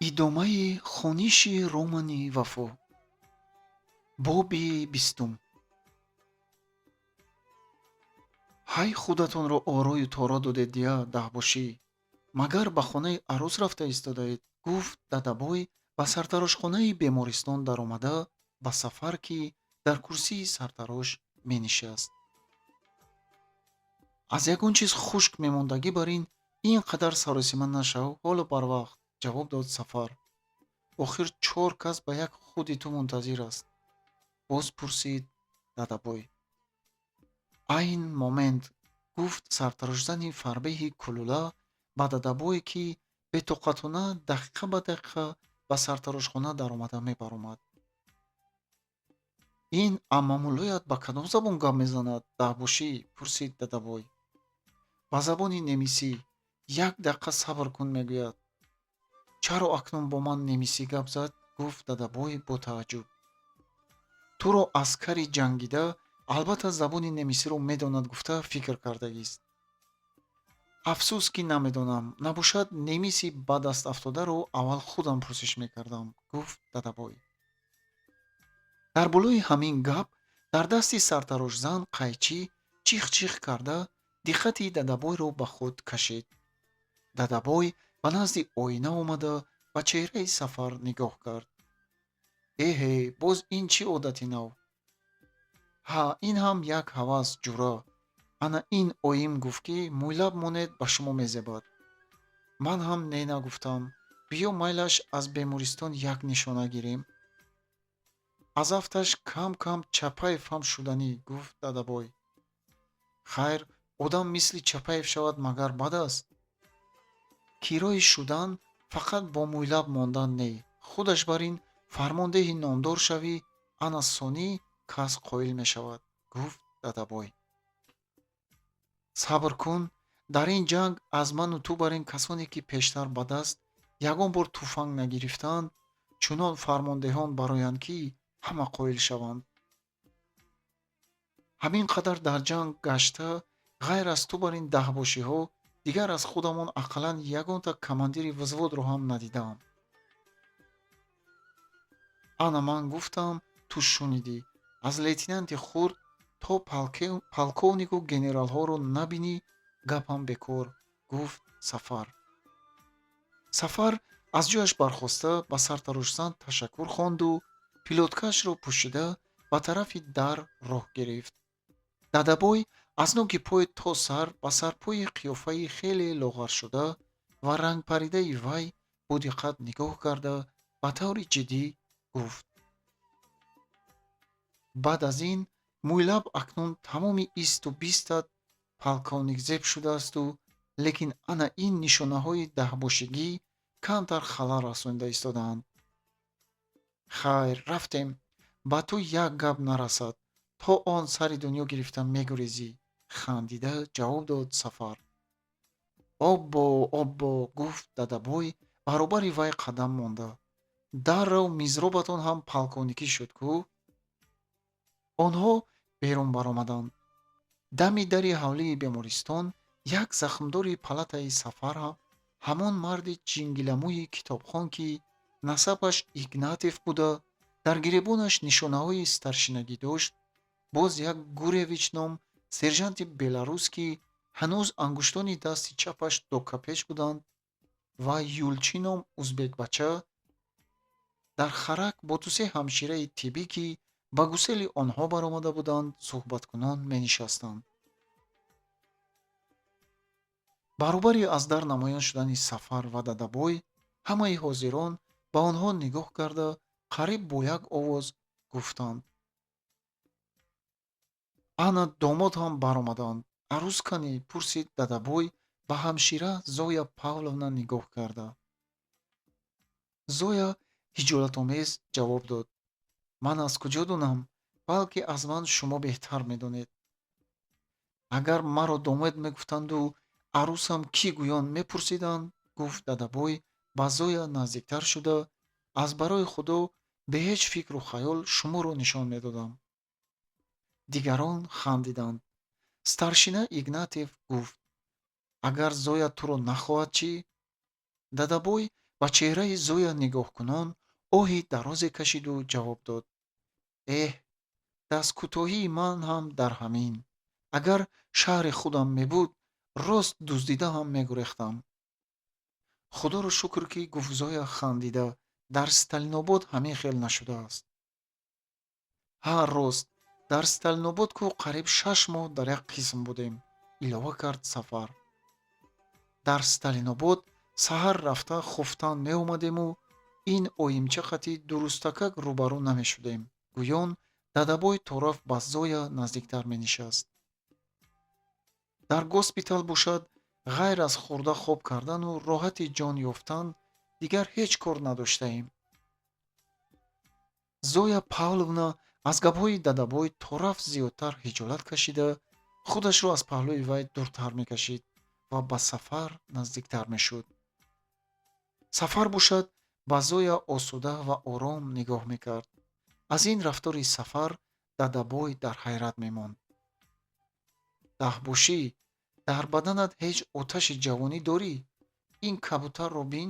Идомаи хониши романи Вафо. Боби 20-ум. Ҳай, худатонро орою торо додед дия, даҳбошӣ. Магар ба хонаи арӯс рафта истодаед? Гуфт Дадабой, ба сартарошхонаи бемористон даромада, ба Сафар, ки дар курсии сартарош менишаст. Аз ягон чиз хушк мемондагӣ бар ин қадар саросима нашав, ҳоло барвақт, ҷавоб дод Сафар. Охир чор кас ба як худи ту мунтазир аст. Боз пурсид Дадабой. Айн момент, гуфт сартарошзани фарбеҳи кулула ба Дадабой, ки бетоқатона дақиқа ба дақиқа ба сартарошхона даромада мебаромад. Ин аммамуллоят ба кадом забон гап мезанад, даҳбошӣ? Пурсид Дадабой. Ба забони немисӣ. Як дақиқа сабр кун, мегӯяд. Чаро акнун бо ман немисӣ гап зад? Гуфт Дадабой бо тааҷҷуб. Туро аскари ҷангида, албатта забони немисиро медонад, гуфта фикр кардагист. Афсӯс, ки намедонам, набошад, немиси ба даст афтодаро аввал худам пурсиш мекардам, гуфт Дадабой. Дар болои ҳамин гап дар дасти сартарошзан қайчӣ чих-чих карда диққати Дадабойро ба худ кашид. Дадабой ба назди оина омада, ба чеҳраи Сафар нигоҳ кард. Эҳе, боз ин чӣ одати нав? Ҳа, ин ҳам як ҳавас, ҷура. Ана ин оим гуфт, ки мӯйлаб монед, ба шумо мезебад. Ман ҳам не нагуфтам. Биё, майлаш, аз бемористон як нишона гирем. Аз афташ кам-кам Чапаев ҳам шуданӣ, гуфт Дадабой. Хайр, одам мисли Чапаев шавад, магар бад аст? Кирои шудан фақат бо мӯйлаб мондан не, худаш бар ин фармондеҳи номдор шавӣ, ана сонӣ кас қоил мешавад, гуфт Дадабой. Сабр кун, дар ин ҷанг аз ману ту бар ин касоне, ки пештар ба даст ягон бор туфанг нагирифтаанд, чунон фармондеҳон бароянд, ки ҳама қоил шаванд. Ҳамин қадар дар ҷанг гашта, ғайр аз ту бар ин даҳбошиҳо, дигар аз худамон ақаллан ягонта командири взводро ҳам надидаам. Ана ман гуфтам, ту шунидӣ, аз лейтенанти хурд то полковнику генералҳоро набинӣ, гапам бекор, гуфт Сафар. Сафар аз ҷояш бархоста, ба сартарошзан ташаккур хонду пилоткаашро пӯшида, ба тарафи дар роҳ гирифт. Дадабой аз нӯки пой то сар ба сарпои қиёфаи хеле лоғаршуда ва рангпаридаи вай бо диққат нигоҳ карда, ба таври ҷиддӣ гуфт: баъд аз ин мӯйлаб акнун тамоми исту бистат полковникзеб шудаасту, лекин ана ин нишонаҳои даҳбошигӣ камтар халал расонида истодаанд. Хайр, рафтем, ба ту як гап нарасад, то он сари дунё гирифта мегурезӣ, хандида ҷавоб дод Сафар. Оббо, оббо, гуфт Дадабой, баробари вай қадам монда. Даррав мизробатон ҳам полковникӣ шуд кӯ? Онҳо берун баромаданд. Дами дари ҳавлии бемористон як захмдори палатаи Сафар, ҳамон марди ҷингиламӯи китобхон, ки насабаш Игнатев буда, дар гиребонаш нишонаҳои старшинагӣ дошт, боз як Гуревич ном сержанти беларус, ки ҳанӯз ангуштони дасти чапаш доккапеч буданд, ва Юлчӣ ном узбекбача дар харак бо дусе ҳамшираи тиббӣ, ки ба гусели онҳо баромада буданд, суҳбаткунон менишастанд. Баробари аз дар намоён шудани Сафар ва Дадабой, ҳамаи ҳозирон ба онҳо нигоҳ карда, қариб бо як овоз гуфтанд: ана домод ҳам баромаданд. Арӯс канӣ? Пурсид Дадабой, ба ҳамшира Зоя Павловна нигоҳ карда. Зоя ҳиҷолатомез ҷавоб дод: ман аз куҷо донам, балки аз ман шумо беҳтар медонед. Агар маро домод мегуфтанду арӯсам кӣ гӯён мепурсиданд, гуфт Дадабой, ба Зоя наздиктар шуда, аз барои Худо бе ҳеҷ фикру хаёл шуморо нишон медодам. Дигарон хандиданд. Старшина Игнатев гуфт: агар Зоя туро нахоҳад, чӣ? Дадабой Ба чеҳраи Зоя нигоҳкунон оҳи дарозе кашиду ҷавоб дод: «Эҳ, дасткӯтоҳии ман ҳам дар ҳамин. Агар шаҳри худам мебуд, рост дуздида ҳам мегурехтам». «Худоро шукр, ки, — гуфт Зоя хандида, — дар Сталинобод ҳамин хел нашудааст». «Ҳа, рост, дар Сталинобод ку қариб 6 моҳ дар як қисм будем», — илова кард Сафар. «Дар Сталинобод саҳар рафта хуфтан меомадему ин оимча қати дурустакак рӯбарӯ намешудем», — гӯён Дадабой торафт ба Зоя наздиктар менишаст. «Дар госпитал бошад, ғайр аз хӯрда хоб кардану роҳати ҷон ёфтан, дигар ҳеҷ кор надоштаем». Зоя Павловна аз гапҳои Дадабой торафт зиёдтар ҳиҷолат кашида, худашро аз паҳлӯи вай дуртар мекашид ва ба Сафар наздиктар мешуд. Сафар бошад, ба Зоя осуда ва ором нигоҳ мекард. Аз ин рафтори Сафар Дадабой дар ҳайрат мемонд. «Даҳбошӣ, дар баданат ҳеҷ оташи ҷавонӣ дорӣ? Ин кабутарро бин,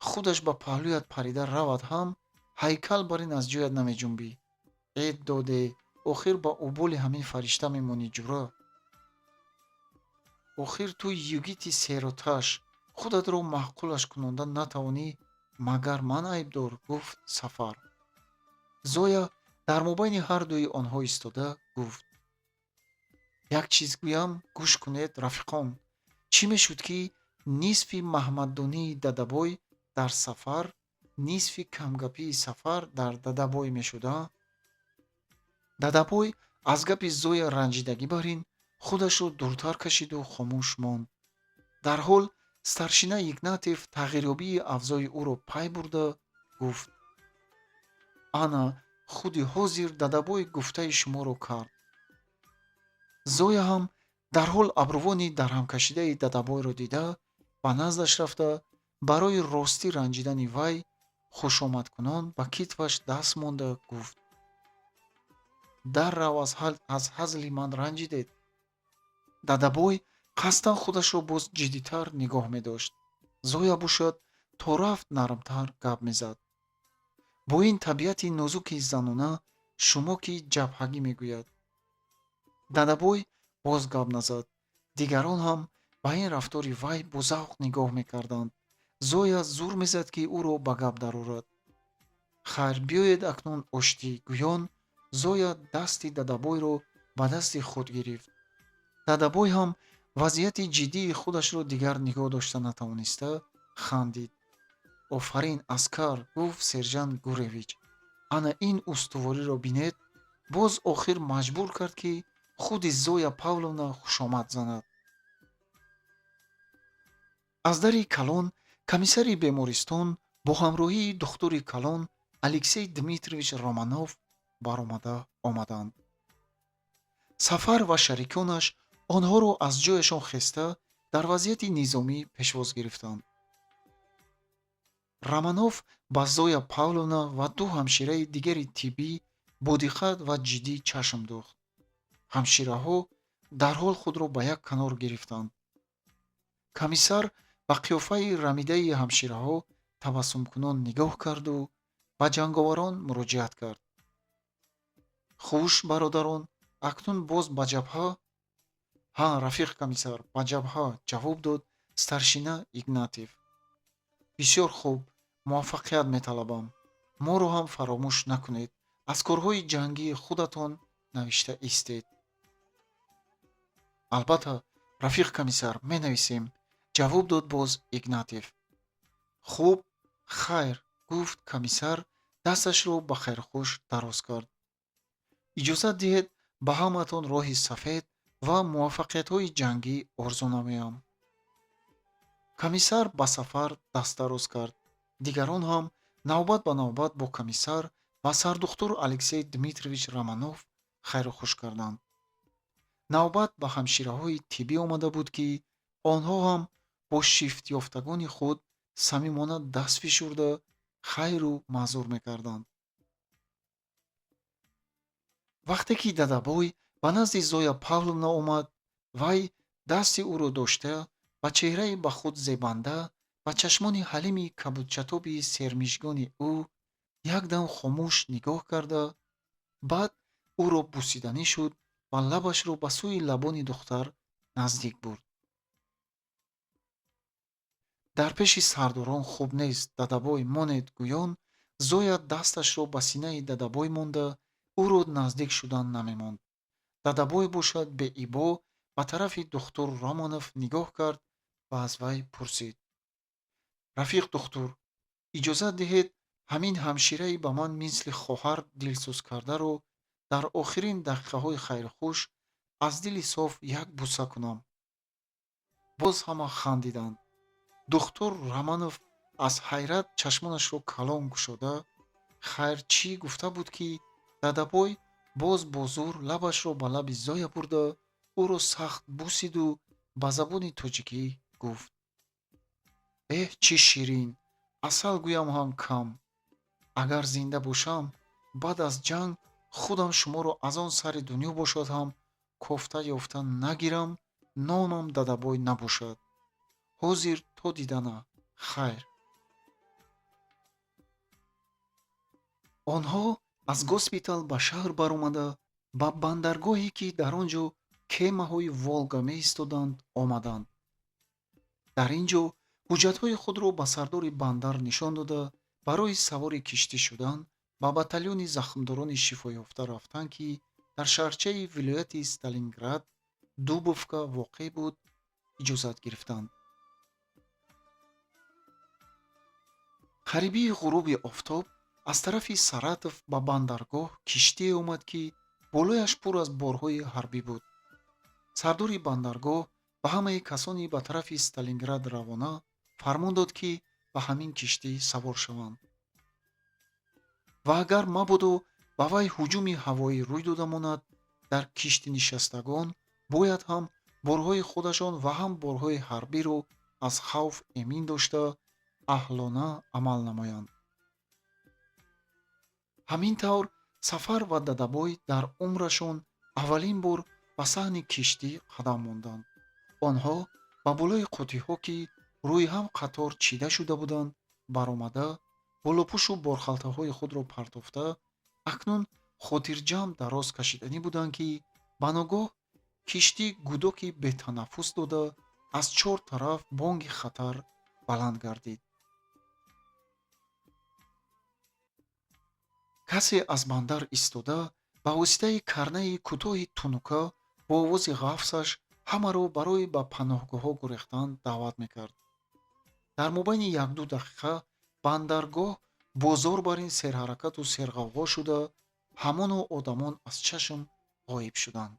худаш ба паҳлӯят парида равад ҳам, ҳайкал бар ин аз ҷоят намеҷунбӣ. Э доде, охир ба уболи ҳамин фаришта мемонӣ, ҷура. Охир ту йигити сероташ, худатро маъқулаш кунонда натавонӣ, магар ман айбдор?» — гуфт Сафар. Зоя дар мобайни ҳардуи онҳо истода гуфт: «Як чиз гӯям, гӯш кунед, рафиқон. Чӣ мешуд, ки нисфи маҳмаддонии Дадабой дар Сафар, нисфи камгапии Сафар дар Дадабой мешуд, а?» Дадабой аз гапи Зоя ранҷидагӣ бар ин худашро дуртар кашиду хомӯш монд. Дарҳол старшина Игнатев тағйирёбии авзои ӯро пай бурда гуфт: «Ана худи ҳозир Дадабой гуфтаи шуморо кард». Зоя ҳам дарҳол абрувони дарҳамкашидаи Дадабойро дида, ба наздаш рафта, барои ростӣ ранҷидани вай хушомадкунон ба китфаш даст монда гуфт: «Даррав, аз ҳазли ман ранҷидед?» Дадабой қасдан худашро боз ҷиддитар нигоҳ медошт. Зоя бошад, то рафт нармтар гап мезад. Бо ин табиати нозуки занона шумо ки ҷабҳагӣ мегӯяд. Дадабой боз гап назад. Дигарон ҳам ба ин рафтори вай бо завқ нигоҳ мекарданд. Зоя зур мезад, ки ӯро ба гап дарорад. «Хайр, биёед акнун оштӣ», — гӯён Зоя дасти Дадабойро ба дасти худ гирифт. Дадабой ҳам вазъияти ҷиддии худашро дигар нигоҳ дошта натавониста хандид. «Офарин, аскар», — гуфт сержант Гуревич. «Ана ин устувориро бинед. Боз охир маҷбур кард, ки худи Зоя Павловна хушомад занад». Аз дари калон комиссари бемористон бо ҳамроҳии духтури калон Алексей Дмитриевич Романов баромада омаданд. Сафар ва шариконаш онҳоро аз ҷояшон хеста дар вазъияти низомӣ пешвоз гирифтанд. Романов ба Зоя Павловна ва ду ҳамшираи дигари тиббӣ бодиққат ва ҷиддӣ чашм дӯхт. Ҳамшираҳо дарҳол худро ба як канор гирифтанд. Комиссар ба қиёфаи рамидаи ҳамшираҳо табассумкунон нигоҳ карду ба ҷанговарон муроҷиат кард: «Хуш, бародарон, акнун боз ба ҷабҳа?» «Ҳа, рафиқ комиссар, ба ҷабҳа», — ҷавоб дод старшина Игнатев. «Бисёр хуб, муваффақият металабам. Моро ҳам фаромӯш накунед, аз корҳои ҷангии худатон навишта истед». «Албатта, рафиқ комиссар, менависем», — ҷавоб дод боз Игнатев. «Хуб, хайр», — гуфт комиссар, дасташро ба хайрхуш дароз кард. «Иҷозат диҳед ба ҳамаатон роҳи сафед ва муваффақиятҳои ҷангӣ орзу намоям». Комиссар ба Сафар даст дароз кард. Дигарон ҳам навбат ба навбат бо комиссар ва сардухтур Алексей Дмитриевич Романов хайру хуш карданд. Навбат ба ҳамшираҳои тиббӣ омада буд, ки онҳо ҳам бо шифтёфтагони худ самимона даст фишурда хайру маъзур мекарданд. Вақте ки Дадабой ба назди Зоя Павловна омад, вай дасти ӯро дошта, ба чеҳраи ба худ зебанда Ба чашмони ҳалими кабудчатоби сермижгони ӯ якдам хомӯш нигоҳ карда, баъд ӯро бусиданӣ шуд ва лабашро ба сӯи лабони духтар наздик бурд. Дар пеши сардорон хуб нест, Дадабой, монед, гӯён Зоя дасташро ба синаи Дадабой монда, ӯро наздик шудан намемонд. Дадабой бошад, беибо ба тарафи духтур Романов нигоҳ кард ва аз вай пурсид: Рафиқ духтур, иҷозат диҳед, ҳамин ҳамшираи ба ман мисли хоҳар дилсӯз кардаро дар охирин дақиқаҳои хайрхуш аз дили соф як буса кунам. Боз ҳама хандиданд. Духтур Романов аз ҳайрат чашмонашро калон кушода, хайр чӣ гуфта буд, ки Дадабой боз бо зӯр лабашро ба лаби Зоя бурда, ӯро сахт бусиду ба забони тоҷикӣ гуфт: Эҳ, чӣ ширин, асал гӯям ҳам кам. Агар зинда бошам, баъд аз ҷанг худам шуморо аз он сари дунё бошад ҳам кофта ёфта нагирам, номам Дадабой набошад. Ҳозир то дидана, хайр. Онҳо аз госпитал ба шаҳр баромада, ба бандаргоҳе, ки дар он ҷо кемаҳои Волга меистоданд, омаданд. Дар ин ҷо ҳуҷҷатҳои худро ба сардори бандар нишон дода, барои савори киштӣ шудан ба батальони захмдорони шифоёфта рафтан, ки дар шаҳрчаи вилояти Сталинград Дубовка воқеъ буд, иҷозат гирифтанд. Қарибии ғуруби офтоб аз тарафи Саратов ба бандаргоҳ киштие омад, ки болояш пур аз борҳои ҳарбӣ буд. Сардори бандаргоҳ ба ҳамаи касони ба тарафи Сталинград равона фармон дод, ки ба ҳамин киштӣ савор шаванд. Ва агар мабодо ба вай ҳуҷуми ҳавоӣ рӯй дода монад, дар киштинишастагон бояд ҳам борҳои худашон ва ҳам борҳои ҳарбиро аз хавф эмин дошта, аҳлона амал намоянд. Ҳамин тавр Сафар ва Дадабой дар умрашон аввалин бор ба саҳни киштӣ қадам монданд. Онҳо ба болои қуттиҳо, ки рӯи ҳам қатор чида шуда буданд, баромада, болопӯшу борхалтаҳои худро партофта, акнун хотирҷамъ дароз кашиданӣ буданд, ки ба ногоҳ киштӣ гудоки бетанаффус дода, аз чор тараф бонги хатар баланд гардид. Касе аз бандар истода, ба воситаи карнаи кӯтоҳи тунука бо овози ғафсаш ҳамаро барои ба паноҳгоҳҳо гурехтан даъват мекард. Дар мобайни якду дақиқа бандаргоҳ бозор бар ин серҳаракату серғавғо шуда, ҳамоно одамон аз чашм ғоиб шуданд.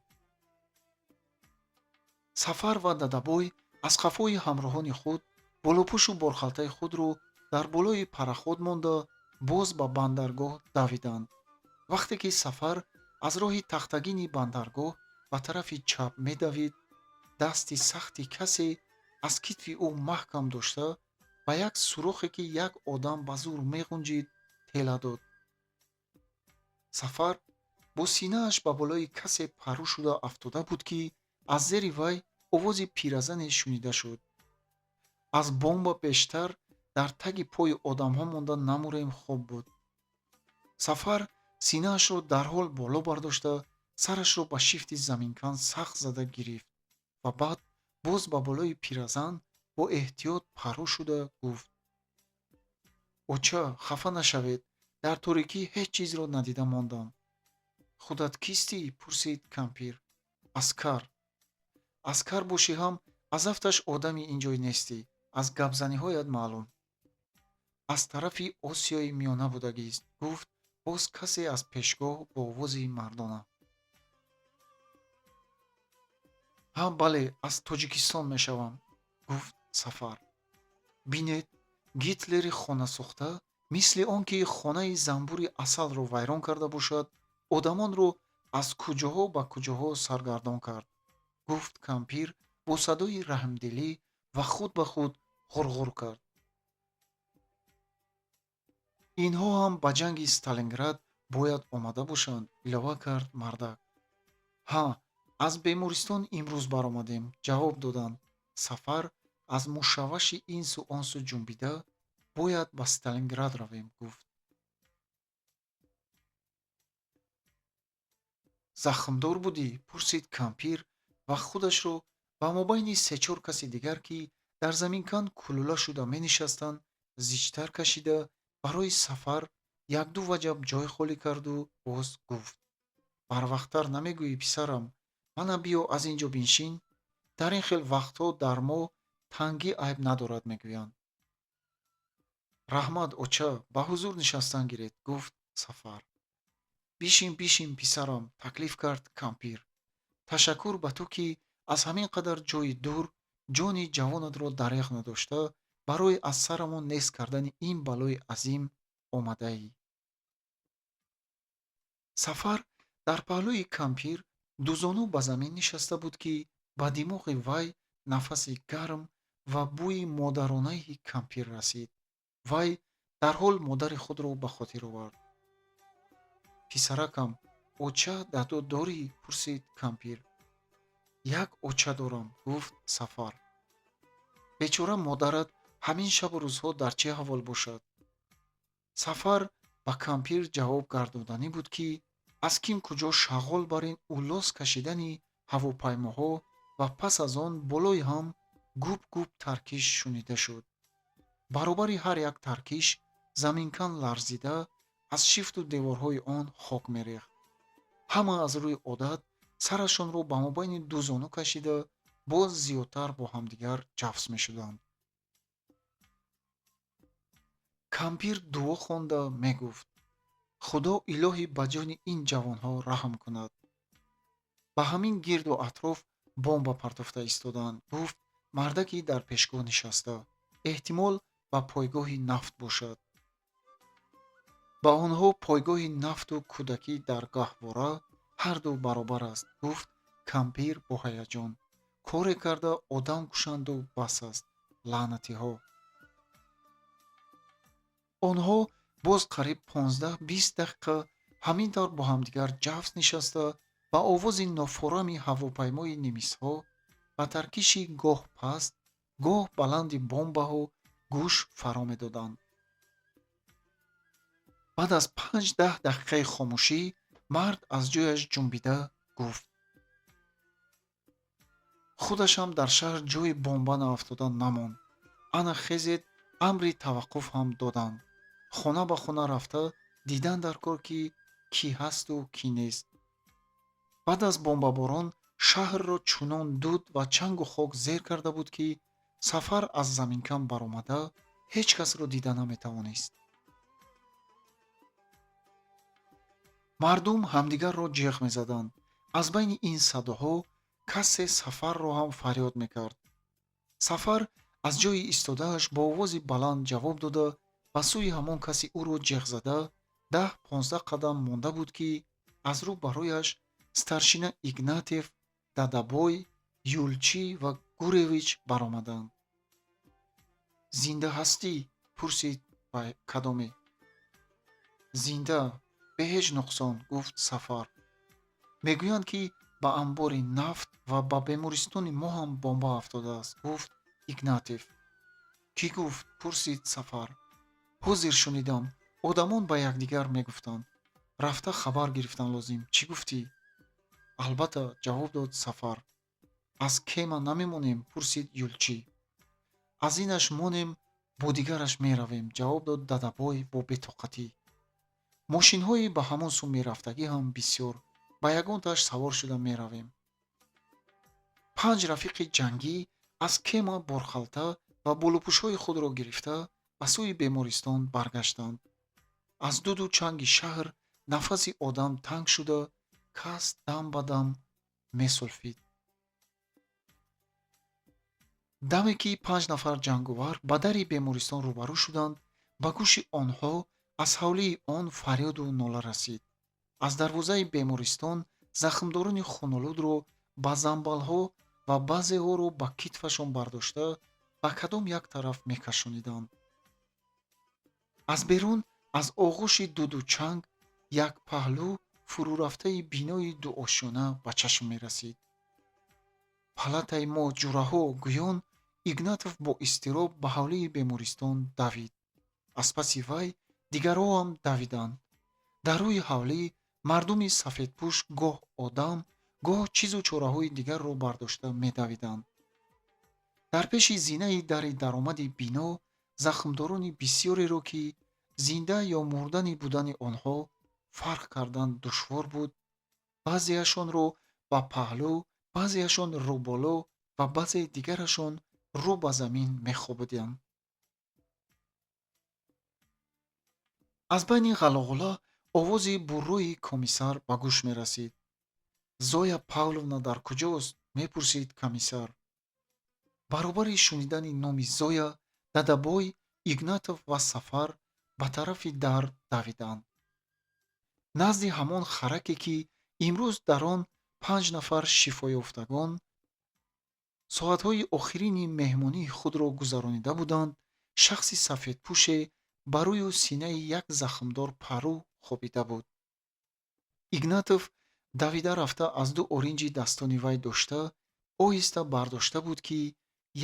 Сафар ва Дадабой аз қафои ҳамроҳони худ болопӯшу борхалтаи худро дар болои параход монда, боз ба бандаргоҳ давиданд. Вақте ки Сафар аз роҳи тахтагини бандаргоҳ ба тарафи чап медавид, дасти сахти касе аз китфи ӯ маҳкам дошта, ба як сурохе, ки як одам ба зӯр меғунҷид, тела дод. Сафар бо синааш ба болои касе паррӯ шуда афтода буд, ки аз зери вай овози пиразане шунида шуд: Аз бомба бештар дар таги пои одамҳо монда намурем хуб буд. Сафар синаашро дарҳол боло бардошта, сарашро ба шифти заминкан сахт зада гирифт ва баъд боз ба болои пиразан бо эҳтиёт паррӯ шуда гуфт: Оча, хафа нашавед, дар торикӣ ҳеҷ чизро надида мондам. Худат кистӣ? Пурсид кампир. Аскар. Аскар бошӣ ҳам, аз афташ одами ин ҷой нестӣ, аз гапзаниҳоят маълум. Аз тарафи Осиёи Миёна будагист, гуфт боз касе аз пешгоҳ бо овози мардона. Ҳа, бале, аз Тоҷикистон мешавам, гуфт Сафар. Бинед, Гитлери хонасохта мисли он ки хонаи занбури асалро вайрон карда бошад, одамонро аз куҷоҳо ба куҷоҳо саргардон кард, гуфт кампир бо садои раҳмдилӣ ва худ ба худ ғурғур кард. Инҳо ҳам ба ҷанги Сталинград бояд омада бошанд, илова кард мардак. Ҳа, аз бемористон имрӯз баромадем, ҷавоб доданд Сафар Аз мушавваши ин су он су ҷунбида, бояд ба Сталинград равем, гуфт. Захмдор будӣ? Пурсид кампир ва худашро ба мобайни се-чор каси дигар, ки дар заминкан кулула шуда менишастанд, зичтар кашида, барои Сафар якду ваҷаб ҷой холӣ карду боз гуфт: барвақттар намегӯӣ, писарам? Мана биё, аз ин ҷо биншин. Дар ин хел вақтҳо дар мо тангӣ айб надорад, мегӯянд. Раҳмат, оча, ба ҳузур нишастан гиред, гуфт Сафар. Бишин, бишин, писарам, таклиф кард кампир. Ташаккур ба ту, ки аз ҳамин қадар ҷои дур ҷони ҷавонатро дареғ надошта, барои аз сарамон нест кардани ин балои азим омадаӣ. Сафар дар паҳлӯи кампир дузону ба замин нишаста буд, ки ба димоғи вай нафаси гарм ва бӯи модаронаи кампир расид. Вай дарҳол модари худро ба хотир овард. Писаракам, оча, дадо дорӣ? Пурсид кампир. Як оча дорам, гуфт Сафар. Бечора модарат ҳамин шабу рӯзҳо дар чӣ аҳвол бошад? Сафар ба кампир ҷавоб гардонданӣ буд, ки аз ким куҷо шағол бар ин уллос кашидани ҳавопаймоҳо ва пас аз он болои ҳам губ-губ таркиш шунида шуд. Баробари ҳар як таркиш заминкан ларзида, аз шифту деворҳои он хок мерехт. Ҳама аз рӯи одат сарашонро ба мобайни ду зону кашида, боз зиёдтар бо ҳамдигар ҷафс мешуданд. Кампир дуо хонда мегуфт: худо илоҳӣ ба ҷони ин ҷавонҳо раҳм кунад. Ба ҳамин гирду атроф бомба партофта истодаанд, гуфт мардаки дар пешгоҳ нишаста. Эҳтимол, ба пойгоҳи нафт бошад. Ба онҳо пойгоҳи нафту кӯдакӣ дар гаҳвора ҳарду баробар аст, гуфт кампир бо ҳаяҷон. Коре карда одам кушанду бас аст, лаънатиҳо. Онҳо боз қариб 15-20 дақиқа ҳамин тавр бо ҳамдигар ҷафс нишаста, ба овози нофорами ҳавопаймои немисҳо, ба таркиши гоҳ паст, гоҳ баланди бомбаҳо гӯш фаро медоданд. Баъд аз 5-10 дақиқаи хомӯшӣ мард аз ҷояш ҷунбида гуфт: худашам дар шаҳр ҷои бомба наафтода намонд. Ана хезед, амри таваққуф ҳам доданд. Хона ба хона рафта дидан дар кор, ки кӣ ҳасту кӣ нест. Баъд аз бомбаборон шаҳрро чунон дуд ва чангу хок зер карда буд, ки Сафар аз заминкан баромада ҳеҷ касро дида наметавонист. Мардум ҳамдигарро ҷеғ мезаданд. Аз байни ин садоҳо касе Сафарро ҳам фарёд мекард. Сафар аз ҷои истодааш бо овози баланд ҷавоб дода, ба сӯи ҳамон каси ӯро ҷеғ зада 10-15 қадам монда буд, ки аз рӯ ба рӯяш старшина Игнатев, Дадабой, Юлчӣ ва Гуревич баромаданд. Зинда ҳастӣ? Пурсид кадоме. Зинда, бе ҳеҷ нуқсон, гуфт Сафар. Мегӯянд, ки ба амбори нафт ва ба бемористони мо ҳам бомба афтодааст, гуфт Игнатев. Кӣ гуфт? Пурсид Сафар. Ҳозир шунидам, одамон ба якдигар мегуфтанд. Рафта хабар гирифтан лозим. Чӣ гуфтӣ? Албатта, ҷавоб дод Сафар. Аз кема намемонем? Пурсид Юлчӣ. Аз инаш монем, бо дигараш меравем, ҷавоб дод Дадабой бо бетоқатӣ. Мошинҳои ба ҳамон сӯ мерафтагӣ ҳам бисёр, ба ягонтааш савор шуда меравем. Панҷ рафиқи ҷангӣ аз кема борхалта ва болопӯшҳои худро гирифта ба сӯи бемористон баргаштанд. Аз дуду чанги шаҳр нафаси одам танг шуда, кас дам ба дам месулфид. Даме ки панҷ нафар ҷанговар ба дари бемористон рӯбарӯ шуданд, ба гӯши онҳо аз ҳавлии он фарёду нола расид. Аз дарвозаи бемористон захмдорони хунолудро ба замбалҳо ва баъзеҳоро ба китфашон бардошта ба кадом як тараф мекашониданд. Аз берун аз оғӯши дуду чанг як паҳлӯ фурӯрафтаи бинои дуошёна ба чашм мерасид. Палатаи мо, ҷураҳо, гӯён Игнатов бо изтироб ба ҳавлии бемористон давид. Аз паси вай дигарҳоам давиданд. Дар рӯи ҳавлӣ мардуми сафедпӯш гоҳ одам, гоҳ чизу чораҳои дигарро бардошта медавиданд. Дар пеши зинаи дари даромади бино захмдорони бисёреро, ки зинда ё мурдани будани онҳо фарқ кардан душвор буд, баъзеашонро ба паҳлӯ, баъзеашон рӯболо ва баъзеи дигарашон рӯ ба замин мехобиданд. Аз байни ғалоғула овози буррӯи комиссар ба гӯш мерасид. «Зоя Павловна дар куҷост?» мепурсид комиссар. Баробари шунидани номи Зоя, Дадабой, Игнатов ва Сафар ба тарафи дар давиданд. Назди ҳамон хараке, ки имрӯз дар он 5 нафар шифоёфтагон соатҳои охирини меҳмонии худро гузаронида буданд, шахси сафедпӯше ба рӯю синаи як захмдор парӯ хобида буд. Игнатов давида рафта аз ду оринҷи дастони вай дошта, оҳиста бардошта буд, ки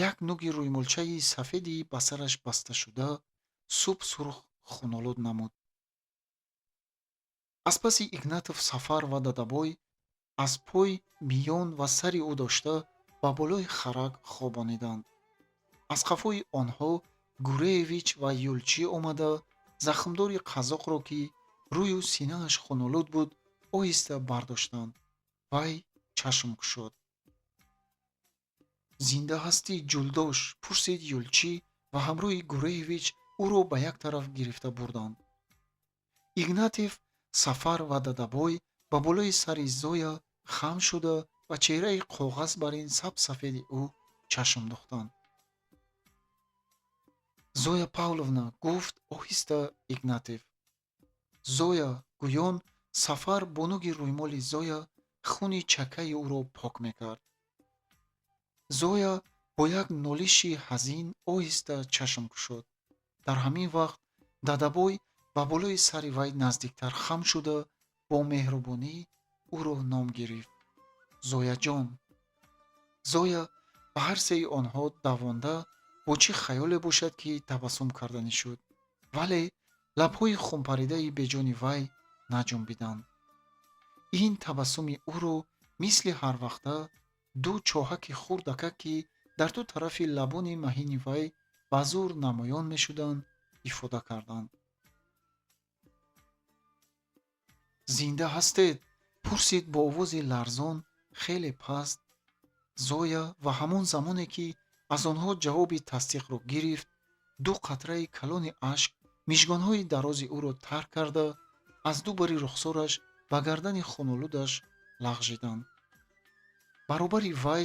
як нуги рӯймолчаи сафеди ба сараш басташуда суб-сурх хунолуд намуд. Аз паси Игнатов Сафар ва Дадабой аз пой, миён ва сари ӯ дошта ба болои харак хобониданд. Аз қафои онҳо Гуреевич ва Юлчӣ омада захмдори қазоқро, ки рӯю синааш хунолуд буд, оҳиста бардоштанд. Вай чашм кушод. «Зинда ҳастӣ, ҷулдош?» пурсид Юлчӣ ва ҳамроҳи Гуреевич ӯро ба як тараф гирифта бурданд. Игнатьев, Сафар ва Дадабой ба болои сари Зоя хам шуда ва чеҳраи коғаз бар ин сабсафеди ӯ чашм духтанд. «Зоя Павловна», гуфт оҳиста Игнатьев. «Зоя», гӯён Сафар бо нуги рӯймоли Зоя хуни чакаи ӯро пок мекард. Зоя бо як нолиши ҳазин оҳиста чашм кушод. Дар ҳамин вақт Дадабой ба болои сари вай наздиктар хам шуда бо меҳрубонӣ ӯро ном гирифт: «Зояҷон». Зоя ба ҳар сеи онҳо давонда бо чӣ хаёле бошад, ки табассум карданӣ шуд, вале лабҳои хунпаридаи беҷони вай наҷунбиданд. Ин табассуми ӯро мисли ҳарвақта ду чоҳаки хурдакак, ки дар ду тарафи лабони маҳини вай ба зур намоён мешуданд, ифода карданд. «Зинда ҳастед?» пурсид бо овози ларзон хеле паст Зоя ва ҳамон замоне, ки аз онҳо ҷавоби тасдиқро гирифт, ду қатраи калони ашк мижгонҳои дарози ӯро тарк карда, аз ду бари рухсораш ба гардани хунолудаш лағжиданд. Баробари вай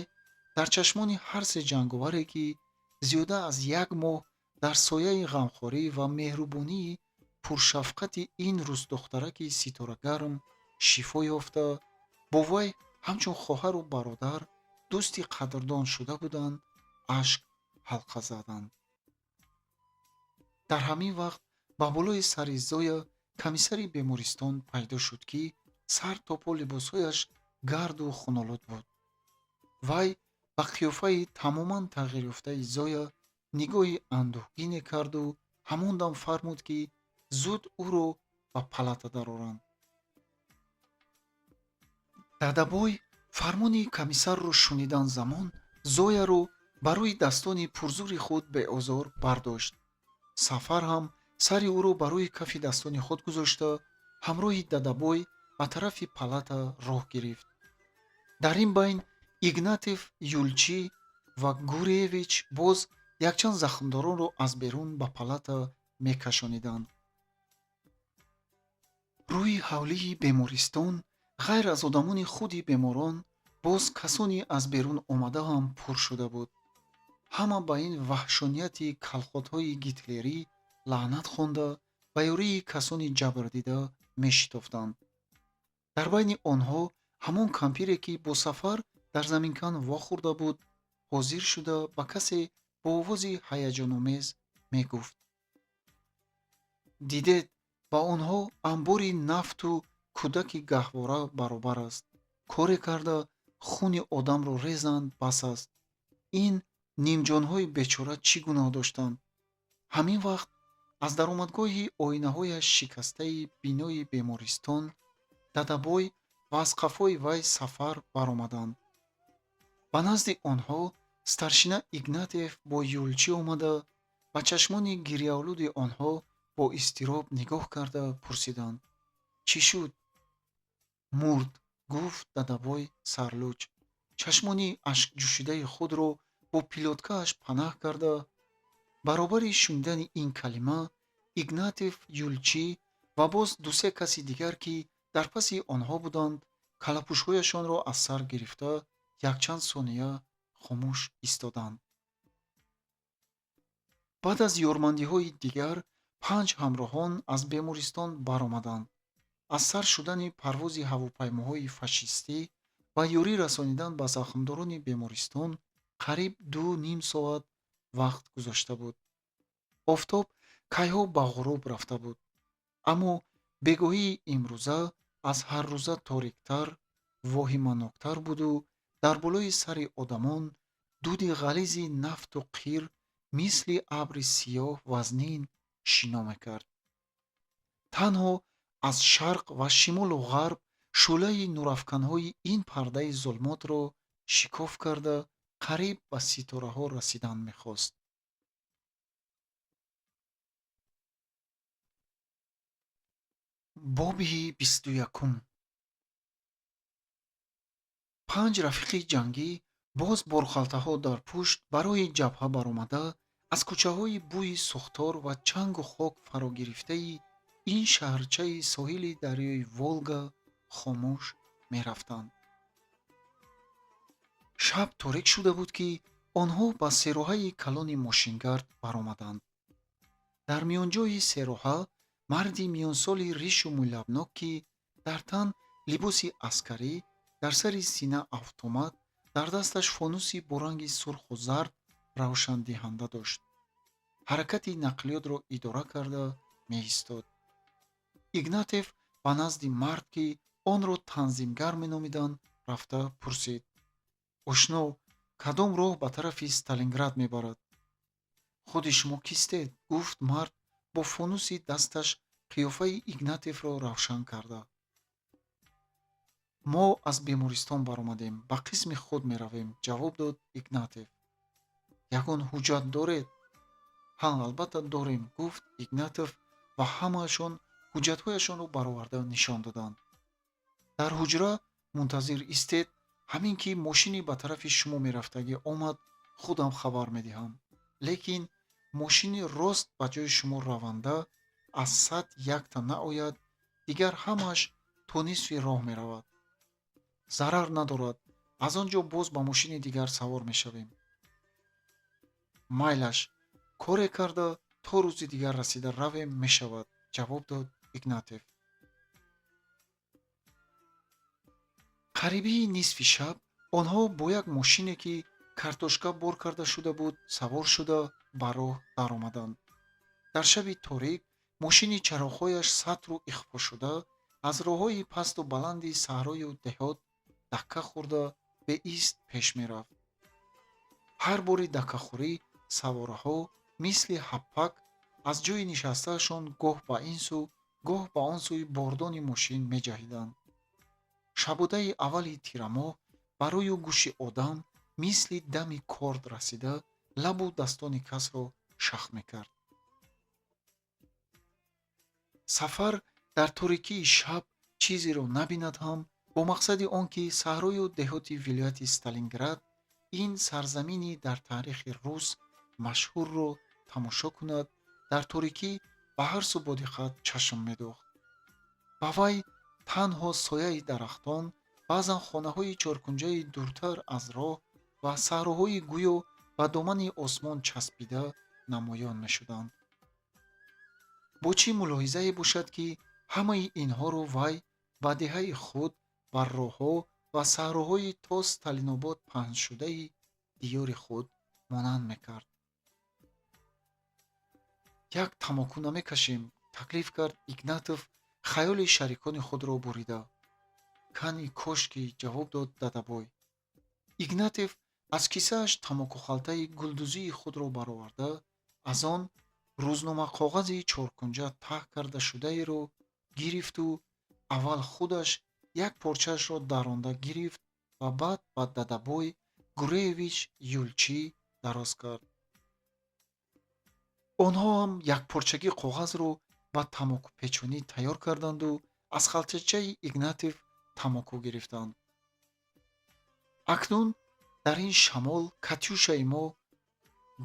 дар чашмони ҳар се ҷанговаре, ки зиёда аз як моҳ дар сояи ғамхорӣ ва меҳрубонии пуршафқати ин рӯздухтараки ситорагарм шифо ёфта, бо вай ҳамчун хоҳару бародар, дӯсти қадрдон шуда буданд, ашк ҳалқа заданд. Дар ҳамин вақт ба болои сари Зоя комиссари бемористон пайдо шуд, ки сар то по либосҳояш гарду хунолуд буд. Вай ба қиёфаи тамоман тағйирёфтаи Зоя нигоҳи андӯҳгине карду ҳамон дам фармуд, ки зуд ӯро ба палата дароранд. Дадабой фармони комиссарро шунидан замон Зояро ба рӯи дастони пурзури худ беозор бардошт. Сафар ҳам сари ӯро ба рӯи кафи дастони худ гузошта, ҳамроҳи Дадабой ба тарафи палата роҳ гирифт. Дар ин байн Игнатьев, Юлчӣ ва Гуреевич боз якчанд захмдоронро аз берун ба палата мекашониданд. Рӯи ҳавлии бемористон ғайр аз одамони худи беморон боз касоне аз берун омада ҳам пур шуда буд. Ҳама ба ин ваҳшонияти калхотҳои гитлерӣ лаънат хонда, ба ёрии касони ҷабрдида мешитофтанд. Дар байни онҳо ҳамон кампире, ки бо Сафар дар заминкан вохӯрда буд, ҳозир шуда ба касе бо овози ҳаяҷономез мегуфт: «Дидед, ба онҳо анбори нафту кӯдаки гаҳвора баробар аст. Коре карда хуни одамро резанд, бас аст. Ин Нимҷонҳои бечора чӣ гуноҳ доштанд? Ҳамин вақт аз даромадгоҳи оинаҳояш шикастаи бинои бемористон Дадабой ва аз қафои вай Сафар баромаданд. Ба назди онҳо старшина Игнатев бо Юлчӣ омада, ба чашмони гирьяолуди онҳо бо изтироб нигоҳ карда пурсиданд: «Чӣ шуд?» «Мурд», гуфт Дадабой сарлӯч, чашмони ашкҷӯшидаи худро бо пилоткааш панаҳ карда. Баробари шунидани ин калима Игнатев, Юлчӣ ва боз дусе каси дигар, ки дар паси онҳо буданд, калапӯшҳояшонро аз сар гирифта, якчанд сония хомӯш истоданд. Баъд аз ёрмандиҳои дигар панҷ ҳамроҳон аз бемористон баромаданд. Аз сар шудани парвози ҳавопаймоҳои фашистӣ ва ёрӣ расонидан ба захмдорони бемористон қариб 2,5 соат вақт гузашта буд. Офтоб кайҳо ба ғуруб рафта буд, аммо бегоҳии имрӯза аз ҳаррӯза ториктар, воҳиманоктар буду дар болои сари одамон дуди ғализи нафту қир мисли абри сиёҳ вазнин шино мекард. Танҳо аз шарқ ва шимолу ғарб шӯълаи нурафканҳои ин пардаи зулмотро шикоф карда, қариб ба ситораҳо расидан мехост. Боби 21. Панҷ рафиқи ҷангӣ боз борхалтаҳо дар пушт барои ҷабҳа баромада, аз кӯчаҳои бӯи сӯхтор ва чангу хок фарогирифтаи ин шаҳрчаи соҳили дарёи Волга хомӯш мерафтанд. Шаб торик шуда буд, ки онҳо ба сероҳаи калони мошингард баромаданд. Дар миёнҷои сероҳа марди миёнсоли ришу мӯйлабнок, ки дар тан либоси аскарӣ, дар сари сина автомат, дар дасташ фонуси бо ранги сурху зард равшандиҳанда дошт, ҳаракати нақлиётро идора карда меистод. Игнатев ба назди мард, ки онро танзимгар меномиданд, рафта пурсид: «Ошно, кадом роҳ ба тарафи Сталинград мебарад?» «Худи шумо кистед?» гуфт мард бо фонуси дасташ қиёфаи Игнатевро равшан карда. «Мо аз бемористон баромадем, ба қисми худ меравем», ҷавоб дод Игнатев. «Ягон ҳуҷҷат доред?» «Ҳа, албатта дорем», гуфт Игнатов ва ҳамаашон ҳуҷҷатҳояшонро бароварда нишон доданд. «Дар ҳуҷра мунтазир истед, ҳамин ки мошини ба тарафи шумо мерафтагӣ омад, худам хабар медиҳам. Лекин мошини рост ба ҷои шумо раванда аз 100 якта наояд, дигар ҳамааш то нисфи роҳ меравад. Зарар надорад, аз он ҷо боз ба мошини дигар савор мешавем». «Майлаш, коре карда то рӯзи дигар расида равем мешавад», ҷавоб дод Игнатев. Қарибии нисфи шаб онҳо бо як мошине, ки картошка бор карда шуда буд, савор шуда ба роҳ даромаданд. Дар шаби торик мошини чароғҳояш сатру ихфошуда аз роҳҳои пасту баланди саҳрою деҳот дакка хӯрда беист пеш мерафт. Ҳар бори даккахӯрӣ савораҳо мисли ҳаппак аз ҷои нишастаашон гоҳ ба ин сӯ, гоҳ ба он сӯи бордони мошин меҷаҳиданд. Шабодаи аввали тирамоҳ ба рӯю гӯши одам мисли дами корд расида, лабу дастони касро шах мекард. Сафар дар торикии шаб чизеро набинад ҳам, бо мақсади он ки саҳрою деҳоти вилояти Сталинград, ин сарзамини дар таърихи рус машҳурро тамошо кунад, дар торикӣ ба ҳар сӯ бо диққат чашм медӯхт. Ба вай танҳо сояи дарахтон, баъзан хонаҳои чоркунҷаи дуртар аз роҳ ва саҳроҳои гӯё ба домани осмон часпида намоён мешуданд. Бо чӣ мулоҳизае бошад, ки ҳамаи инҳоро вай ба деҳаи худ ва роҳҳо ва саҳроҳои то Сталинобод паҳншудаи диёри худ монанд мекард. «Як тамоку намекашем?» таклиф кард Игнатов, хаёли шарикони худро бурида. «Кани кошки», ҷавоб дод Дадабой. Игнатев Аз кисааш тамокухалтаи гулдузии худро бароварда, аз он рӯзномақоғази чоркунҷа таҳ карда шудаеро гирифту аввал худаш як порчаашро даронда гирифт ва баъд ба Дадабой Гуреевич Юлчӣ дароз кард. Онҳо ҳам якпорчагӣ коғазро ба тамокупечонӣ тайёр карданду аз халтачаи Игнатев тамоку гирифтанд. Акнун дар ин шамол катюшаи мо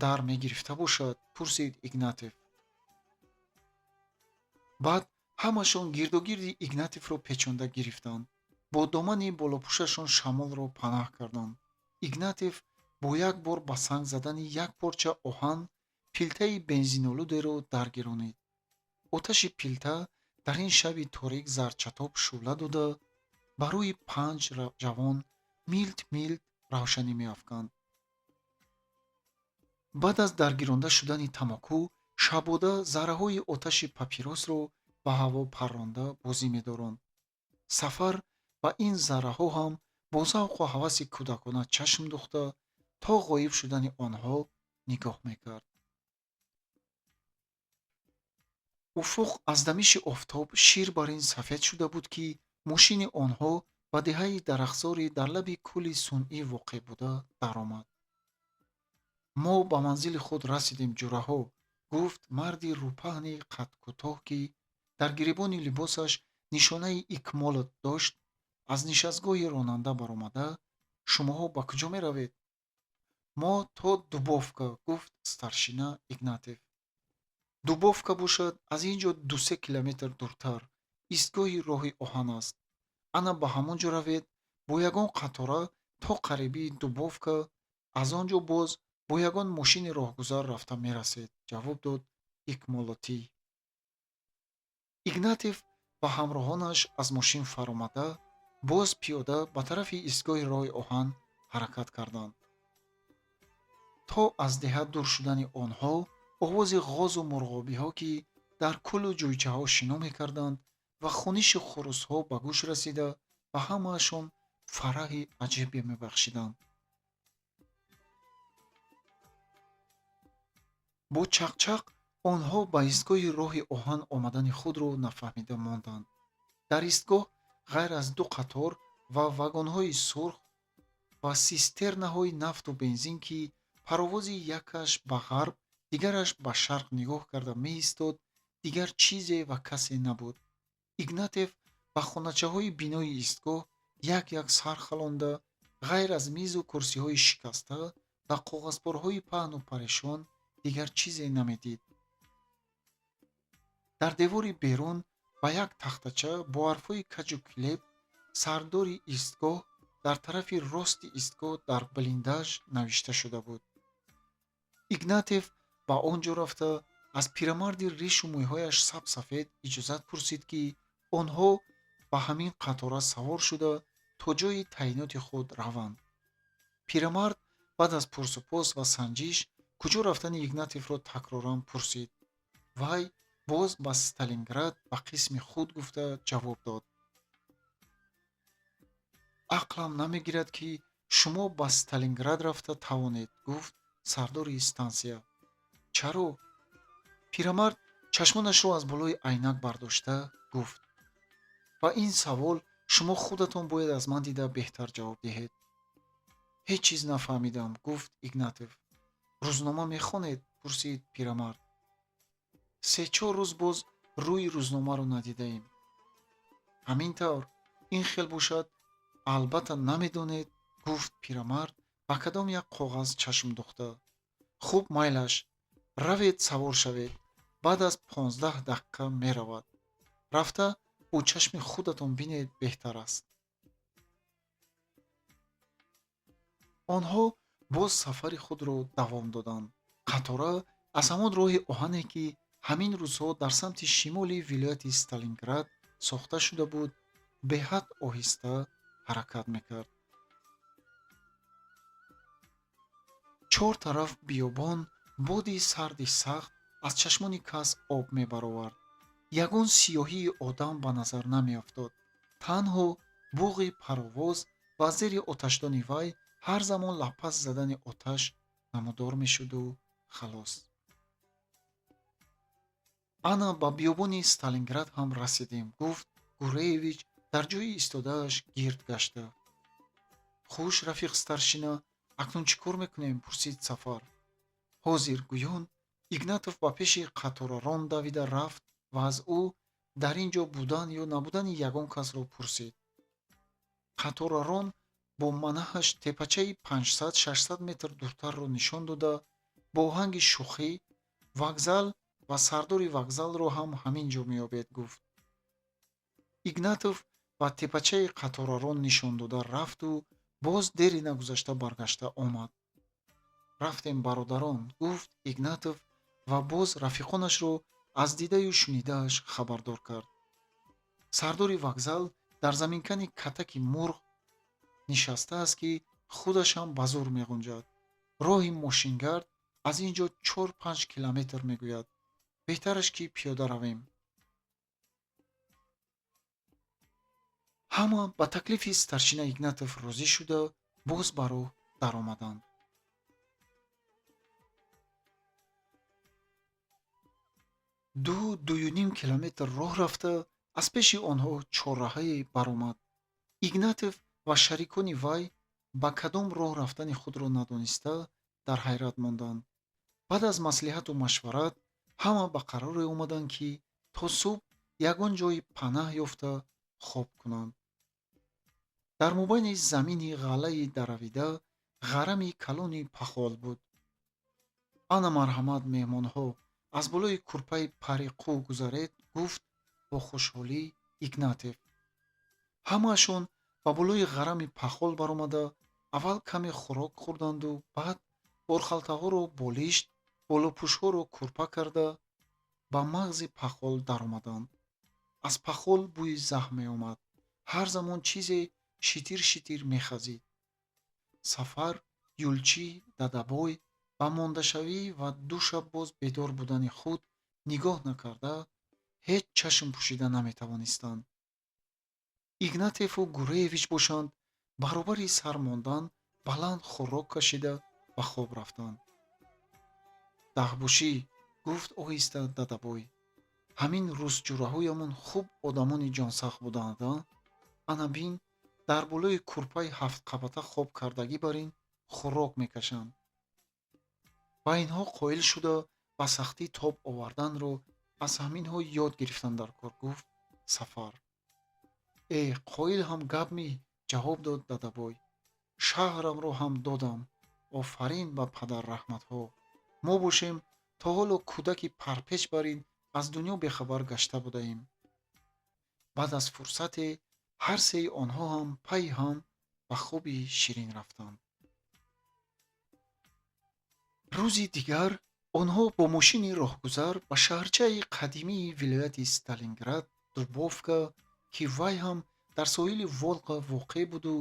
дар мегирифта бошад? Пурсид Игнатев. Баъд ҳамашон гирдогирди Игнатевро печонда гирифтанд, бо домани болопӯшашон шамолро панаҳ карданд. Игнатев бо як бор ба санг задани як порча оҳан пилтаи бензинолудеро даргиронид. Оташи пилта дар ин шаби торик зардчатоб шӯъла дода, ба рӯи панҷ ҷавон милт милт равшанӣ меафканд. Баъд аз даргиронда шудани тамоку, шабода зарраҳои оташи папиросро ба ҳаво парронда бозӣ медоронд. Сафар ба ин зарраҳо ҳам бо завқу ҳаваси кӯдакона чашм духта, то ғоиб шудани онҳо нигоҳ мекард. Уфуқ аз дамиши офтоб шир бар ин сафед шуда буд, ки мошини онҳо ба деҳаи дарахтзори дар лаби кӯли сунъӣ воқеъ буда даромад. Мо ба манзили худ расидем, ҷураҳо, гуфт марди рӯпаҳни қадкӯтоҳ, ки дар гиребони либосаш нишонаи икмолот дошт, аз нишастгоҳи ронанда баромада. Шумоҳо ба куҷо меравед? Мо то Дубовка, гуфт старшина Игнатев. Дубовка бошад, аз ин ҷо 2-3 километр дуртар истгоҳи роҳи оҳан аст. Ана ба ҳамон ҷо равед, бо ягон қатора то қарибии Дубовка, аз он ҷо боз бо ягон мошини роҳгузар рафта мерасед, ҷавоб дод икмолотӣ. Игнатев ва ҳамроҳонаш аз мошин фаромада, боз пиёда ба тарафи истгоҳи роҳи оҳан ҳаракат карданд. То аз деҳа дур шудани онҳо, овози ғозу мурғобиҳо, ки дар кӯлу ҷӯйчаҳо шино мекарданд, ва хуниши хурусҳо ба гӯш расида, ба ҳамаашон фараҳи аҷибе мебахшиданд. Бо чақчақ онҳо ба истгоҳи роҳи оҳан омадани худро нафаҳмида монданд. Дар истгоҳ ғайр аз ду қатор ва вагонҳои сурх ва систернаҳои нафту бензин, ки паровози якаш ба ғарб, дигараш ба шарқ нигоҳ карда меистод, дигар чизе ва касе набуд. Игнатев ба хоначаҳои бинои истгоҳ як як сар халонда, ғайр аз мизу курсиҳои шикаста ва коғазпорҳои паҳну парешон дигар чизе намедид. Дар девори берун ба як тахтача бо ҳарфҳои каҷу килеб «Сардори истгоҳ дар тарафи рости истгоҳ дар блиндаж» навишта шуда буд. Игнатев ба он ҷо рафта, аз пирамарди ришу мӯйҳояш сабсафед иҷозат пурсид, ки онҳо ба ҳамин қатора савор шуда, то ҷои таъйиноти худ раванд. Пирамард баъд аз пурсупос ва санҷиш куҷо рафтани Игнатевро такроран пурсид. Вай боз ба Сталинград, ба қисми худ гуфта ҷавоб дод. Ақлам намегирад, ки шумо ба Сталинград рафта тавонед, гуфт сардори стансия. Чаро? Пирамард чашмонашро аз болои айнак бардошта гуфт: ба ин савол шумо худатон бояд аз ман дида беҳтар ҷавоб диҳед. Ҳеҷ чиз нафаҳмидам, гуфт Игнатев. Рӯзнома мехонед? Пурсид пирамард. 3-4 рӯз боз рӯи рӯзномаро надидаем. Ҳамин тавр, ин хел бошад, албатта намедонед, гуфт пирамард ба кадом як коғаз чашм духта. Хуб, майлаш, равед, савор шавед, баъд аз 15 дақиқа меравад. Рафта бо чашми худатон бинед, беҳтар аст. Онҳо боз сафари худро давом доданд. Қатора аз ҳамон роҳи оҳане, ки ҳамин рӯзҳо дар самти шимоли вилояти Сталинград сохта шуда буд, беҳад оҳиста ҳаракат мекард. Чор тараф биёбон, боди сарди сахт аз чашмони кас об мебаровард. Ягон сиёҳии одам ба назар намеафтод. Танҳо буғи паровоз ва зери оташдони вай Ҳар замон лапас задани оташ намудор мешуду халос. Ана ба биёбони Сталинград ҳам расидем, гуфт Гуреевич дар ҷои истодааш гирд гашта. Хуш, рафиқ старшина, акнун чӣ кор мекунем? Пурсид Сафар. Ҳозир, гӯён Игнатов ба пеши қаторарон давида рафт ва аз ӯ дар ин ҷо будан ё набудани ягон касро пурсид. Қаторарон бо манаҳаш тепачаи 500-600 метр дуртарро нишон дода, бо оҳанги шӯхӣ вокзал ва сардори вокзалро ҳам ҳамин ҷо меёбед, гуфт. Игнатов ба тепачаи қаторарон нишон дода рафту боз дери нагузашта баргашта омад. Рафтем, бародарон, гуфт Игнатов ва боз рафиқонашро аз дидаю шунидааш хабардор кард. Сардори вокзал дар заминкани катаки мурғ нишастааст, ки худашам ба зӯр меғунҷад. Роҳи мошингард аз ин ҷо 4-5 километр мегӯяд. Беҳтараш ки пиёда равем. Ҳама ба таклифи старшина Игнатов розӣ шуда, боз ба роҳ даромаданд. 2-2.5 километр роҳ рафта, аз пеши онҳо чорраҳае баромад. Игнатов ва шарикони вай ба кадом роҳ рафтани худро надониста дар ҳайрат монданд. Баъд аз маслиҳату машварат ҳама ба қароре омаданд, ки то субҳ ягон ҷои панаҳ ёфта хоб кунанд. Дар мобайни замини ғаллаи даравида ғарами калони пахол буд. Ана марҳамат, меҳмонҳо, аз болои кӯрпаи пари қӯ гузаред, гуфт бо хушҳолӣ Игнатев. Ҳамаашон ба болои ғарами пахол баромада, аввал каме хӯрок хӯрданду баъд борхалтаҳоро болишт, болопӯшҳоро кӯрпа карда, ба мағзи пахол даромаданд. Аз пахол бӯи заҳм меомад. Ҳар замон чизе шитир-шитир мехазид. Сафар, Юлчӣ, Дадабой ба мондашавӣ ва ду шаб боз бедор будани худ нигоҳ накарда, ҳеҷ чашм пӯшида наметавонистанд. Игнатеву Гуреевич бошанд, баробари сар мондан баланд хӯрок кашида ба хоб рафтанд. Даҳбушӣ, гуфт оҳиста Дадабой, ҳамин русҷураҳоямон хуб одамони ҷонсахт буданд, а? Ана бин, дар болои кӯрпаи ҳафтқабата хоб кардагӣ бар ин хӯрок мекашанд. Ба инҳо қоил шуда, ба сахтӣ тоб оварданро аз ҳаминҳо ёд гирифтан дар кор, гуфт Сафар. Э, қоил ҳам гап ми, ҷавоб дод Дадабой. Шаҳрамро ҳам додам. Офарин ба падарраҳматҳо. Мо бошем то ҳоло кӯдаки парпеч бар ин аз дунё бехабар гашта будаем. Баъд аз фурсате ҳар сеи онҳо ҳам пайи ҳам ба хоби ширин рафтанд. Рӯзи дигар онҳо бо мошини роҳгузар ба шаҳрчаи қадимии вилояти Сталинград, Дубовка, ки вай ҳам дар соҳили Волга воқеъ буду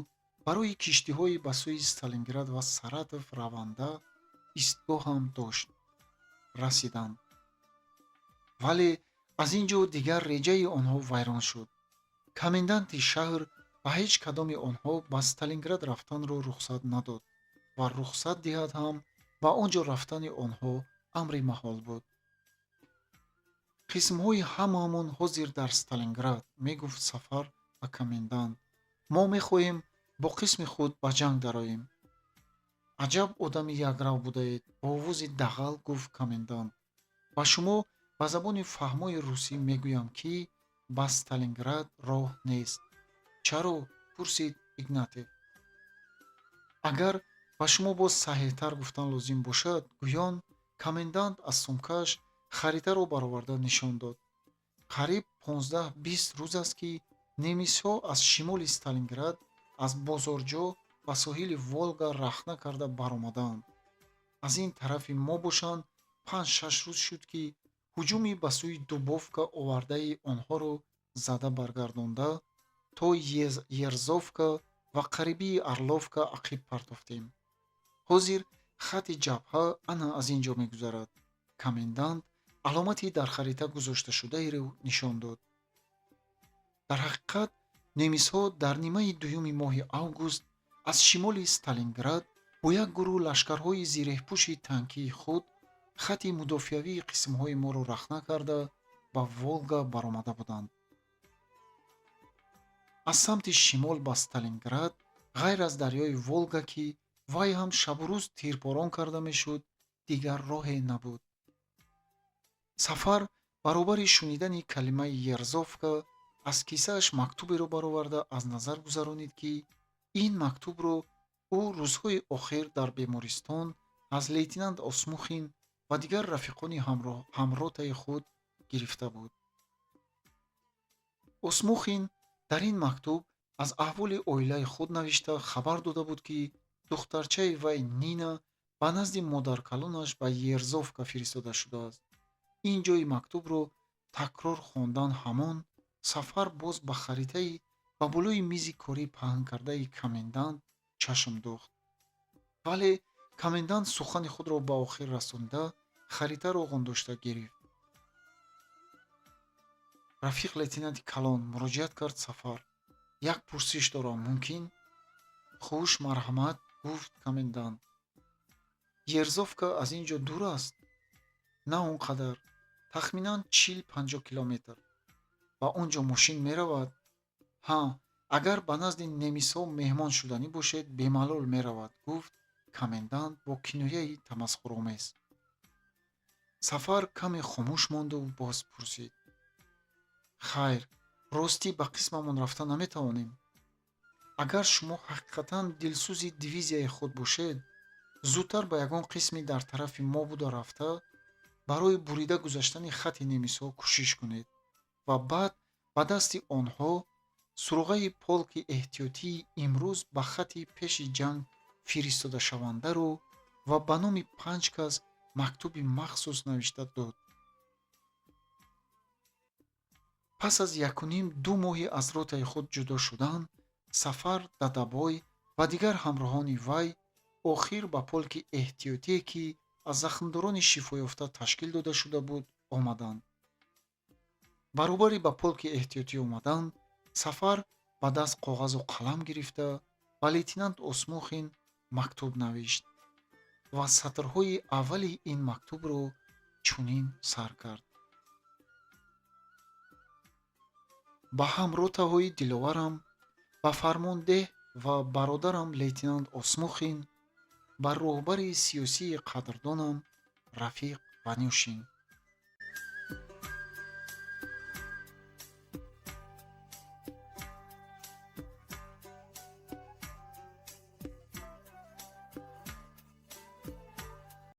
барои киштиҳои ба сӯи Сталинград ва Саратов раванда истгоҳ ҳам дошт, расиданд. Вале аз ин ҷо дигар реҷаи онҳо вайрон шуд. Коменданти шаҳр ба ҳеҷ кадоми онҳо ба Сталинград рафтанро рухсат надод ва рухсат диҳад ҳам ба он ҷо рафтани онҳо амри маҳол буд. Қисмҳои ҳамаамон ҳозир дар Сталинград, мегуфт Сафар ба комендант. Мо мехоҳем бо қисми худ ба ҷанг дароем. Аҷаб одами якрав будаед, бо овози дағал гуфт комендант. Ба шумо ба забони фаҳмои русӣ мегӯям, ки ба Сталинград роҳ нест. Чаро? Пурсид Игнатев. Агар ба шумо боз саҳеҳтар гуфтан лозим бошад, гӯён комендант аз сумкааш харитаро бароварда нишон дод. Қариб 15-20 рӯз аст, ки немисҳо аз шимоли Сталинград, аз Бозорҷо ба соҳили Волга рахна карда баромадаанд. Аз ин тарафи мо бошанд, 5-6 рӯз шуд, ки ҳуҷуми ба сӯи Дубовка овардаи онҳоро зада баргардонда, то Ерзовка ва қарибии Орловка ақиб партофтем. Ҳозир хатти ҷабҳа ана аз ин ҷо мегузарад. Комендант аломати дар харита гузошташудаеро нишон дод. Дар ҳақиқат, немисҳо дар нимаи дуюми моҳи август Аз шимоли Сталинград бо як гурӯҳ лашкарҳои зиреҳпӯши танкии худ хати мудофиавии қисмҳои моро рахна карда, ба Волга баромада буданд. Аз самти шимол ба Сталинград ғайр аз дарёи Волга, ки вай ҳам шабу рӯз тирборон карда мешуд, дигар роҳе набуд. Сафар баробари шунидани калимаи Ерзовка аз кисааш мактуберо бароварда аз назар гузаронид, ки ин мактубро ӯ рӯзҳои охир дар бемористон аз лейтенант Осмухин ва дигар рафиқони ҳамротаи худ гирифта буд. Осмухин дар ин мактуб аз аҳволи оилаи худ навишта, хабар дода буд, ки духтарчаи вай Нина ба назди модаркалонаш ба Ерзовка фиристода шудааст. Ин ҷои мактубро такрор хондан ҳамон Сафар боз ба харитаи ба болои мизи корӣ паҳнкардаи комендант чашм дӯхт. Вале комендант сухани худро ба охир расонда, харитаро ғундошта гирифт. «Рафиқ лейтенанти калон, – муроҷиат кард Сафар, – як пурсиш дорам, мумкин?» «Хуш, марҳамат», – гуфт комендант. «Ерзовка аз ин ҷо дур аст?» «На он қадар, тахминан 40-50 километр». «Ба он ҷо мошин меравад?» «Ҳа, агар ба назди немисҳо меҳмон шуданӣ бошед, бемалол меравад», – гуфт комендант бо кинояи тамасхуромез. Сафар каме хомӯш монду боз пурсид: «Хайр, ростӣ, ба қисмамон рафта наметавонем?» «Агар шумо ҳақиқатан дилсӯзи дивизияи худ бошед, зудтар ба ягон қисме дар тарафи мо буда рафта, барои бурида гузаштани хати немисҳо кӯшиш кунед ва баъд ба дасти онҳо суроғаи полки эҳтиётии имрӯз ба хати пеши ҷанг фиристодашавандаро ва ба номи панҷ кас мактуби махсус навишта дод». Пас аз якуним-ду моҳи аз ротаи худ ҷудо шудан, Сафар, Дадабой ва дигар ҳамроҳони вай охир ба полки эҳтиётие, ки аз захмдорони шифоёфта ташкил дода шуда буд, омаданд. Баробари ба полки эҳтиётӣ омадан, Сафар ба даст коғазу қалам гирифта, ба лейтенант Осмухин мактуб навишт ва сатрҳои аввали ин мактубро чунин сар кард: «Ба ҳамротаҳои диловарам, ба фармондеҳ ва бародарам лейтенант Осмухин, ба роҳбари сиёсии қадрдонам рафиқ Ванюшин».